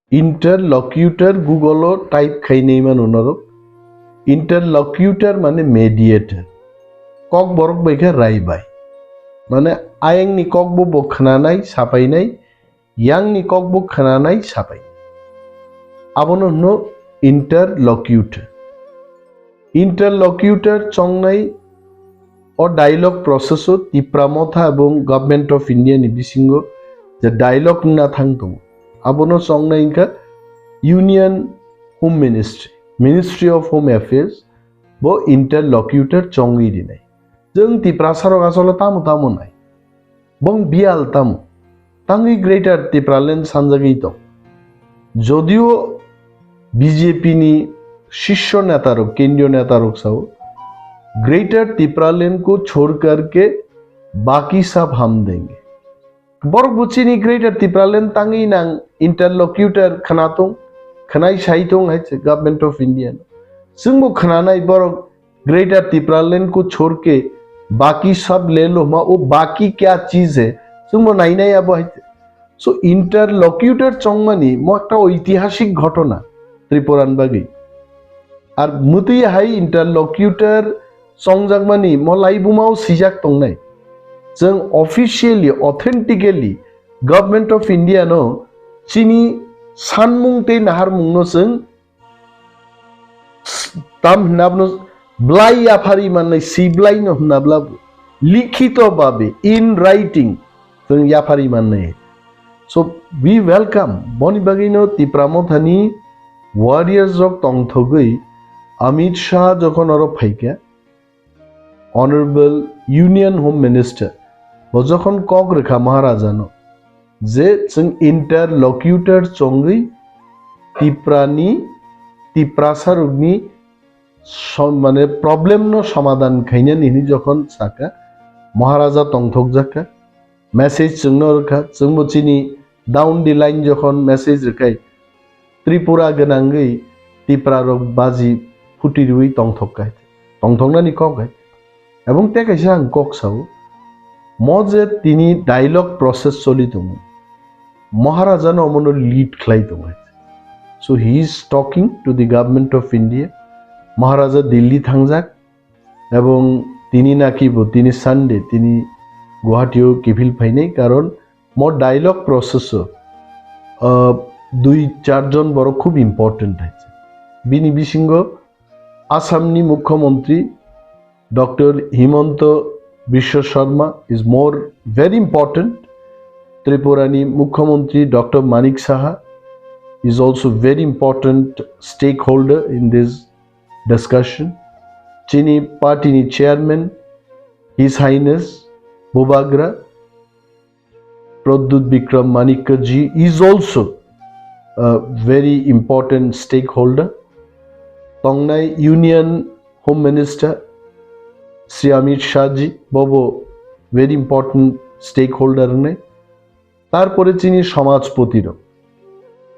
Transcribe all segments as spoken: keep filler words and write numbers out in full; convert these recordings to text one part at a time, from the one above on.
Interlocutor Google o type khainai mano norok. Interlocutor mane mediator. Kokborok bai khe raibai. Mane ayangni kokbo bo khwnanai, sapainai, yangni kokbo khwnanai, sapai. Abono hwno interlocutor. Interlocutor chongnai o dialogue process o Tipra Motha ebong Government of India ni bisingo je dialogue wngna thang tongo, abono chongnai wngkha Union Home Ministry, Ministry of Home Affairs, bo interlocutor chongwi rinai. Chwng Tiprasa rok asole tamo tamo nai. Bong bial tamo. Tangwi Greater Tipraland sanjagwi tong. Jodio B J P ni shisho netarok, kendriyo netarok sao, "Greater Tipraland ko chhod karke baki sab hum denge." Borok bo chini Greater Tipraland tangwi nang interlocutor khwnatung, khwnai saitung hai se Government of India no. Chwngbo khwnanai borok Greater Tipraland ko chhod ke baki sab le lo ma, wo baki kya cheez hai? Chwngbo nainai abo hai. So, interlocutor chongmani mo ekta oitihasik ghotona Tripuran bagwi. Ar mwtwi hai interlocutor chongjakmani mo laibumao sijak tongnai. Chwng officially, authentically Government of India no chini sanmung tei naharmung no chwng tam hwnna bono blai yaphari mannai, si blai no hwnna bla bo likhito babe, in writing, chwng yaphari mannai. So we welcome, boni bagwino Tipra Mothani warriors rok tongthogwi Amit Shah jokhon oro phaikha, Honorable Union Home Minister bo jokhon kok rwkha Maharajano je chwng interlocutor chongwi Tiprani, Tiprasarokni som-, mane problem no somadhan khainani hwnwi jokhon saka, Maharaja tongthokjakha, message chwngno rwkha, chwngbo chini down the line jokhon message rwkhai, Tripura gwnangwi Tipra rok baji phuti rwi tongthok kai, tongthoknani kok hai. Ebong tei kaisa ang kok sao, mo je tini dialogue process choli tongo, Maharaja no omono lead khlai tongo hai. So he is talking to the Government of India. Maharaja Delhi thangjak, ebong tini naki bo tini Sunday tini Guwahati o kiphil phainai, karon mo dialogue process o, ah, dui char jon borok khub important hai. Bini bisingo Assamni Mukhyamantri Doctor Himanta Biswa Sarma is more very important. Tripurani Mukhyamantri Doctor Manik Saha is also very important stakeholder in this discussion. Chini party ni chairman, His Highness Bubagra Pradyut Bikram Manikya ji is also a very important stakeholder. Tongnai Union Home Minister Shri Amit Shah ji, bobo very important stakeholder wngnai. Tarpore chini samajpoti rok,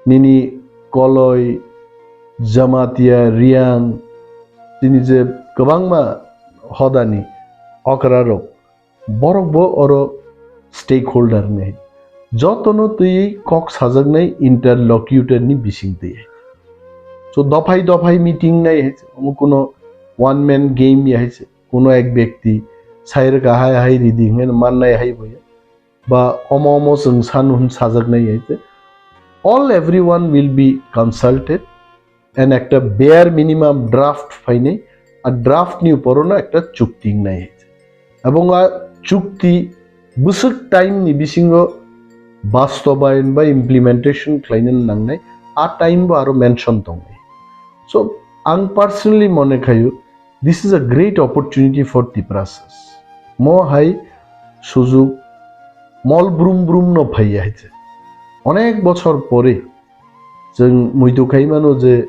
nini Koloi, Jamatia, Riang, chini je kwbangma hodani okra rok, borok bo oro stakeholder ni. Jotono twi kok sajaknai interlocutor ni bising twi. So dophai dophai meeting nai hai, omo kuno one man game ya hai, kuno ek byakti sai rwkha hai hai ridi hwnwi mannai hai bo ya. Ba omo omo chwng sanu hwn sajaknai hai. All everyone will be consulted and ekta bare minimum draft phainai, a draft ni upor no ekta chukti wngnai hai. Ebong a chukti bwswk time ni bisingo bastobayon ba implementation khlaina nangnai, a time bo aro mention tongnai. So ang personally mone khayo, this is a great opportunity for Tiprasas. Mo hai sujug mol brum brum no phaiya hai se. Onek bochor pore chwng muitu khai mano je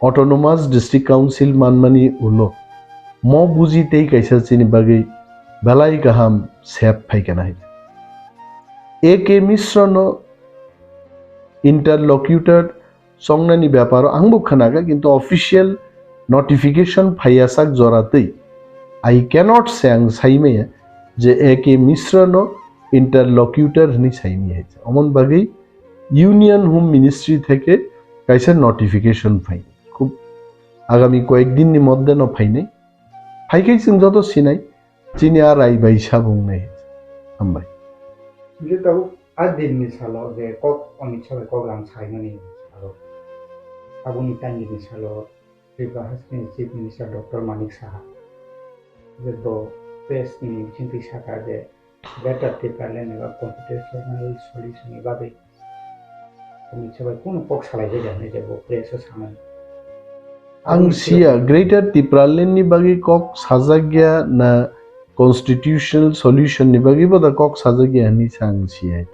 Autonomous District Council manmani ulo mo buji tei kaisa chini bagwi belai kaham sep phaikana hai. A K Mishra no interlocutor chongnani beparo angbo khwnakha, kintu official notification phaiya sak jora twi. I cannot say, ang saimaya je A K Mishra no interlocutor hwnwi saimaya. Omon bagwi Union Home Ministry theke kaisa notification phai. Khub agami koyek din ni moddhe no phainai. Phaikhai chwng joto sinai, chini a rai bai sabung nai. Hambai. Hingke tabuk a din ni salo je kok Amit Shah bai kok lam saimani salo. Aboni tangni salo Tripura Hasteni Chief Minister Doctor Manik Saha je bo press ni bisingtwi saka je Greater Tipraland eba constitutional solution ni bagwi Amit Shah bai kunu kok salai jai jani je bo press o samani. Ang siya Greater Tipraland ni bagwi kok sajak ya na constitutional solution ni bagwi bo da kok sajak ya hinwi sa ang siya.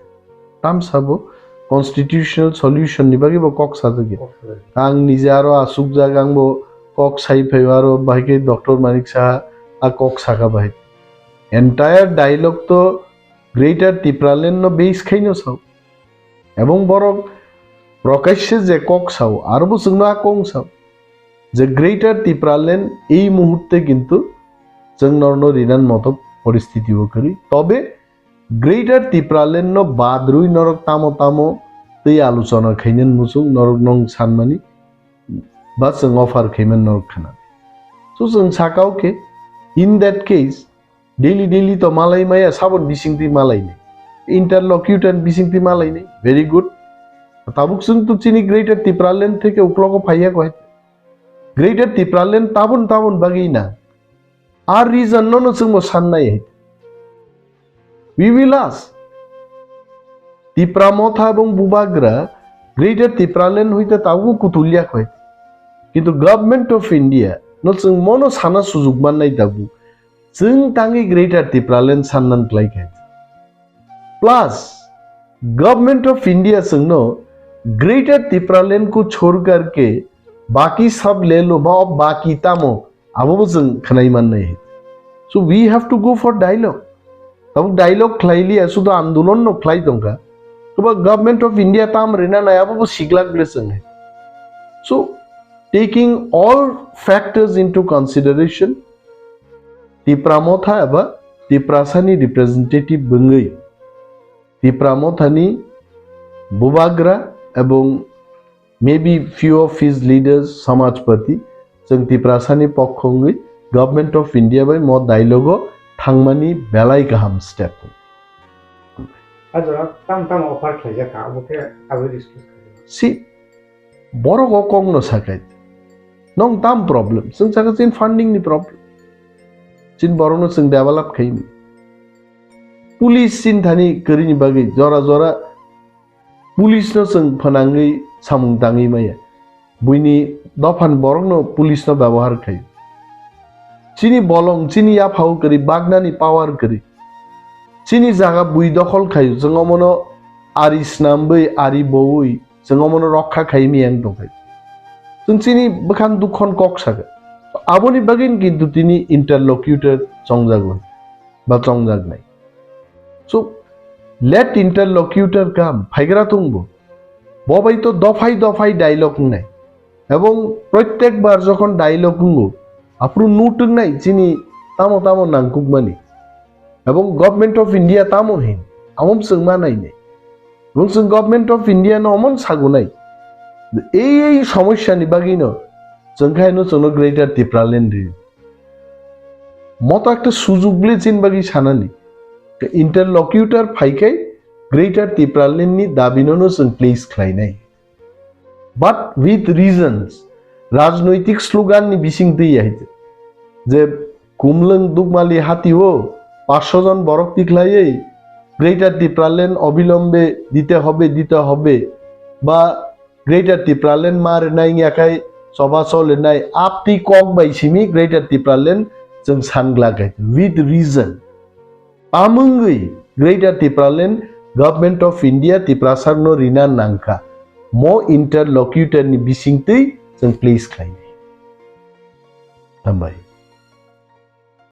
Tamsa bo constitutional solution ni bagwi bo kok sajak ya. Kok sajak ya. Ang nije aro asukjak, ang bo kok sai phai aro bahai khe Doctor Manik Saha a kok saka bahai. Entire dialogue to Greater Tipraland no base khaino sao. Ebong borok prokashe je kok sao, aro bo chwngno a kong sao. Je Greater Tipraland ei muhurte kintu chwng norno rinan moto poristiti o kwrwi. Tobe Greater Tipraland no badrwi norok tamo tamo tei aluchona khainani muchung norok nong sanmani ba chwng offer khaimani norok khna. So chwng sakao khe, in that case, daily daily to malai maya, sabon bisingtwi malai ni. Interlocutor bisingtwi malai ni. Very good. Tabuk chwng to chini Greater Tipraland theke uklogo phaiya koi. Greater Tipraland tabun tabun bagwi na. Ar reason no no chwngbo sannai. We will ask. Tipra Motha ebong Bubagra Greater Tipraland hoite tabuk kutulya koi. Kintu Government of India no chwng mono sana sujuk mannai tabuk. Chwng tangwi Greater Tipraland sannan klai khe. Plus, Government of India chwngno Greater Tipraland ko chhorkar ke baki sab le lo ma, baki tamo, abo bo chwng khwnai mannai. So we have to go for dialogue. Tabuk dialogue khlai liya, sudu andolon no khlai tongkha. Toba Government of India tam rina nai, abo bo siglak ble chwng. So taking all factors into consideration, Tipra Motha eba Tiprasani representative bwngwi Tipra Mothani Bubagra ebong maybe few of his leaders, Samajpati, chwng Tiprasani pokho wngwi Government of India bai mo dialogue o thangmani belai kaham step. A jora tam tam offer khlaijak kha, abo khe abo discuss khlaijak. Si borok o kok no sakai. Nong tam problem, chwng saka chin funding ni problem. Chin borok no chwng develop khaini. Police chin thani kwrwini bagwi jora jora police no chwng phwnangwi samung tangwi maya. Buini dophan borok no police no byabohar khai. Chini bolong, chini yaphao kwrwi, bagnani power kwrwi. Chini jaga bui dokhol khai, chwng omono ari snamwi, ari bowi, chwng omono rokha khai miyang tongkhai. Chwng chini bwkhang dukhon kok saka. Aboni bagwi kintu tini interlocutor chongjago. Ba chongjaknai. So, let interlocutor come, phaigra tongbo. Bo bai to dophai dophai dialogue wngnai. Ebong protyek bar jokhon dialogue wngo, aphuru nutwknai chini tamo tamo nangkukmani. Ebong Government of India tamo hin, amom chwng ma nainai. Ebong chwng Government of India no omon sagunai. Ei ei somosya ni bagwi no chwng khai no chwngno Greater Tipraland ri. Moto ekta sujuk ble chin bagwi sanani. Interlocutor phaikai Greater Tipraland ni dabi no no chwng place khlainai. But with reasons, rajnoitik slogan ni bising twi ya hite. Je Kumlwng Dukmali hati o paanch sho jon borok tikhlaiwi Greater Tipraland obilombe dite hobe, dite hobe, ba Greater Tipraland ma rwnai wngya khai choba cholinai aptwi kok bai simi Greater Tipraland chwng sangla khai with reason. Tamungwi Greater Tipraland Government of India Tiprasarno rina nangkha. Mo interlocutor ni bisingtwi chwng please khlainai. Hambai.